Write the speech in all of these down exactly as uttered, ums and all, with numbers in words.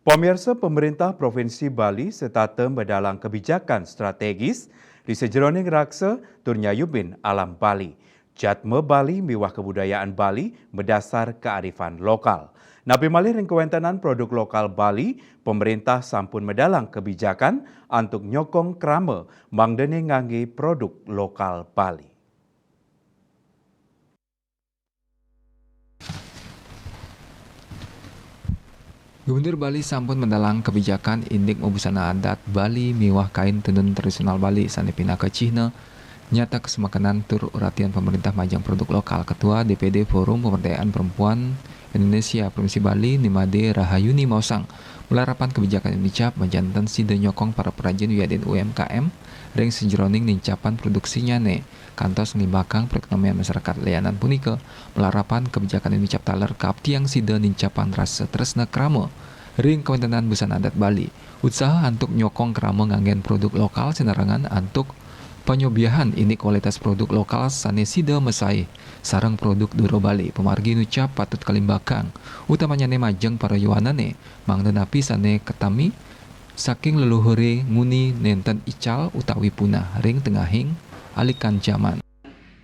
Pamirsa, pemerintah Provinsi Bali setata medalang kebijakan strategis di sajeroning raksa tur nyayubin alam Bali. Jadma Bali miwah kebudayaan Bali madasar kearifan lokal. Napi malih ring kawentenan produk lokal Bali, pemerintah sampun medalang kebijakan antuk nyokong krama mangdane ngangge produk lokal Bali. Gubernur Bali sampun medalang kebijakan indik mabusana adat Bali miwah kain tenun tradisional Bali sane pinaka cihna nyata kasumekenan tur uratian pemerintah majeng produk lokal. Ketua D P D Forum Pemberdayaan Perempuan Indonesia Provinsi Bali, Nimade Rahayuni maosang, malarapan kebijakan inicap majanten sida nyokong para perajin wiadin U M K M ring sajeroning nincapang produksinyane kantos nglimbakang perekonomian masyarakat. Lianan punika, malarapan kebijakan inicap taler kaaptiang sida nincapang rasa tresna krama ring kawentenan busana adat Bali. Utsaha antuk nyokong krama nganggen produk lokal sinarengan antuk panyobiahan indik kualitas produk lokal sane sida masaih sareng produk dura Bali. Pamargi inucap patut kalimbakang, utamanyane majeng para yuanane, mangda napi sane katami saking leluhure nguni nenten ical utawi punah ring tengahing alikan jaman.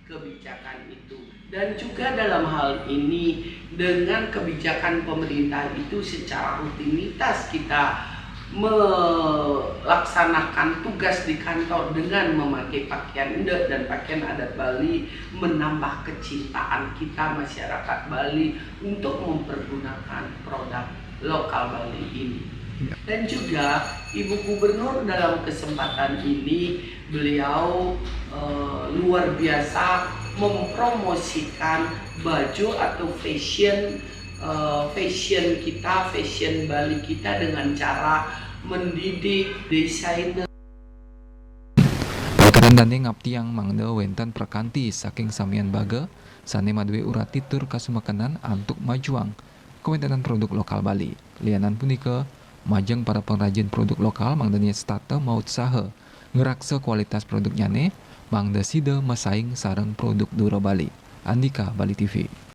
Kebijakan itu. Dan juga dalam hal ini, dengan kebijakan pemerintah itu secara rutinitas kita melaksanakan tugas di kantor dengan memakai pakaian endek dan pakaian adat Bali, menambah kecintaan kita masyarakat Bali untuk mempergunakan produk lokal Bali ini. Ya. Dan juga Ibu Gubernur dalam kesempatan ini, beliau, eh, luar biasa mempromosikan baju atau fashion, eh, fashion kita, fashion Bali kita dengan cara mendidik desainer. Pawekadane ngaptiang mangda wenten prakanti saking samian baga sane madue urati tur kasumekenan antuk majuang kawentenan produk lokal Bali. Lianan punika, majeng para pengrajin produk lokal mangda setata mautsaha ngraksa kualitas produknyane, mangda sida masaing sareng produk dura Bali. Andika, Bali T V.